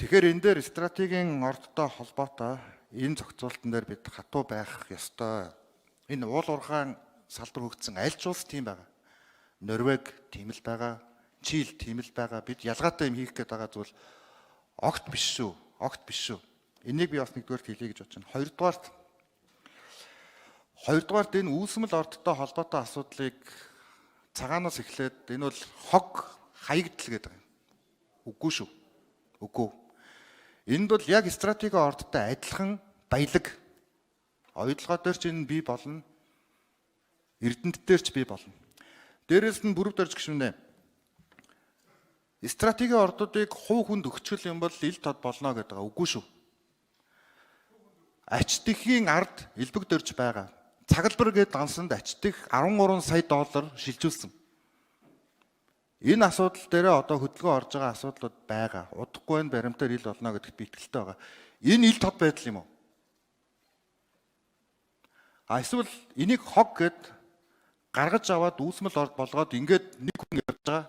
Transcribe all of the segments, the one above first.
Тэгэхээр энэ дээр стратегийн ордтой холбоотой энэ зохицуултан дээр бид хатуу байх ёстой. Энэ уул уурхайн салбар хөгжсөн аль ч улс тийм байгаа. Норвег тийм л байгаа, Чили тийм л байгаа. Бид ялгаатай юм хийх гээд байгаа зүйл огт биш шүү. Огт биш шүү. Энийг би бас нэгдүгээрт хэлье гэж бодож байна. Хоёрдугаарт энэ үүсмэл ордтой холбоотой асуудлыг цагаанаас эхлээд энэ бол хог хаягдл гэдэг юм. Үгүй шүү. Үгүй. Энд бол яг стратеги ордтой адилхан баялаг. Оюутлогоо дээр ч энэ бий болно. Эрдэнэт дээр ч бий болно. Дээрээс нь бүрв дөрж гишүүнээ. Стратеги ордуудыг хувь хүнд өгчгөл юм бол ил тод болно гэдэг байгаа. Үгүй шүү. Ач тэхийн ард элбэг дөрж байгаа. Цагалбар гээд дансанд ач тэх 13 сая доллар шилжүүлсэн. Энэ асуудал дээр одоо хөдөлгөөн орж байгаа асуудлууд байгаа. Удахгүй энэ баримтаар ил болно гэдэгт би итгэлтэй байгаа. Энэ ил тод байдал юм уу? А эсвэл энийг хог гэд гаргаж аваад үүсмэл орд болгоод ингээд нэг хүн явж байгаа.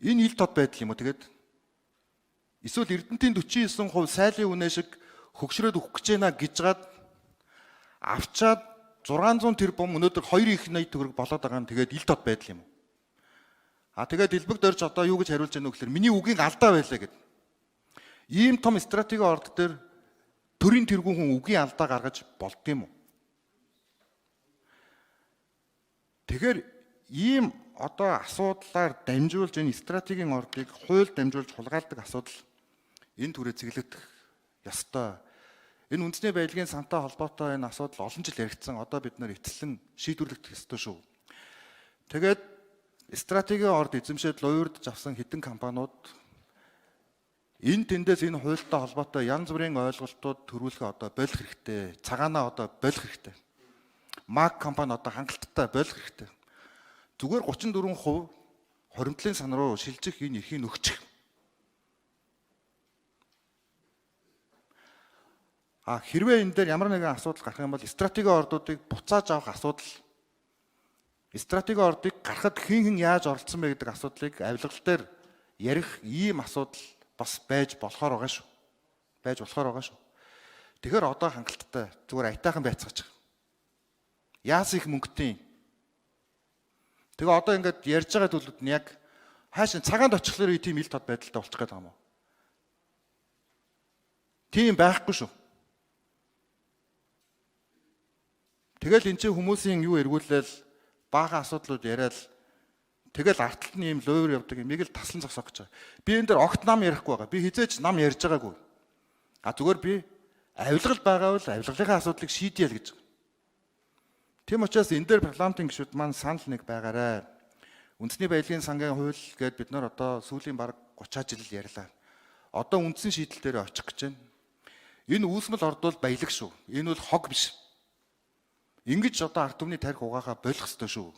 Энэ ил тод байдал юм уу тэгээд? Эсвэл Эрдэнтийн 49% сайлын үнэ шиг хөгшрөөд өгөх гэж байна гэж гад авчаад 600 тэрбум өнөөдөр 2 их 80 төгрөг болоод байгаа нь тэгээд ил тод байдал юм уу? А тэгээд элбэг дөрж одоо юу гэж хариулж байна вэ гэхээр миний үгийн алдаа байлаа гэд. Ийм том стратеги орд дээр төрийн тэргүүн хүн үгийн алдаа гаргаж болдгийм үү? Тэгэхээр ийм одоо асуудлаар дамжуулж энэ стратегийн ордыг хууль дамжуулж хулгайлдаг асуудал энэ түрээ цэглэгдэх ёстой. Энэ үндэсний баялагын сантай холбоотой энэ асуудал олон жил яригдсан. Одоо бид нэр эцэслэн шийдвэрлэгдэх ёстой шүү. Тэгээд стратегийн орд эзэмшээд луйвардж авсан хэдэн компаниуд энэ тэндээс энэ хуультай холбоотой янз бүрийн ойлголтууд төрүүлэхээ одоо болох хэрэгтэй. Цагаанаа одоо болох хэрэгтэй. Маг компани одоо хангалттай болох хэрэгтэй. Зүгээр 34% хоримтлын сан руу шилжих энэ эрхийг өгчих. А хэрвээ энэ дээр ямар нэгэн асуудал гарах юм бол стратегийн ордуудыг буцааж авах асуудал, стратегийн ордыг гарахад хэн хэн яаж оролцсон бэ гэдэг асуудлыг авилгал дээр ярих ийм асуудал бас байж болохоор байгаа шүү. Байж болохоор байгаа шүү. Тэгэхээр одоо хангалттай зүгээр аятайхан байцгаач. Яас их мөнгөтэй. Тэгээ одоо ингээд ярьж байгаа зүйлүүд нь яг хаашаа цагаанд очихлоор тийм ил тод байдалтай болчих гээд байгаа юм уу? Тийм байхгүй шүү. Тэгэл эн чинь хүмүүсийн юу эргүүлэл баахан асуудлууд яриад тэгэл артталт нь ийм луйвар явдаг юмыг л таслан зогсоох гэж байгаа. Би энэ дээр огт нам ярихгүй байгаа. Би хизээч нам ярьж байгаагүй. А зүгээр би авилгал байгаа бол авилгалынхаа асуудлыг шийдье л гэж. Тийм учраас энэ дээр парламентын гишүүд маань санал нэг байгаарай. Үндэсний баялагын сангийн хууль гээд бид нар одоо сүүлийн бараг 30 жил ярьлаа. Одоо үндсэн шийдэл дээр очих гэж байна. Энэ үүсмэл орд бол баялаг шүү. Энэ бол хог биш. Ингэж одоо ард түмний тарих угаахаа болох ёстой шүү.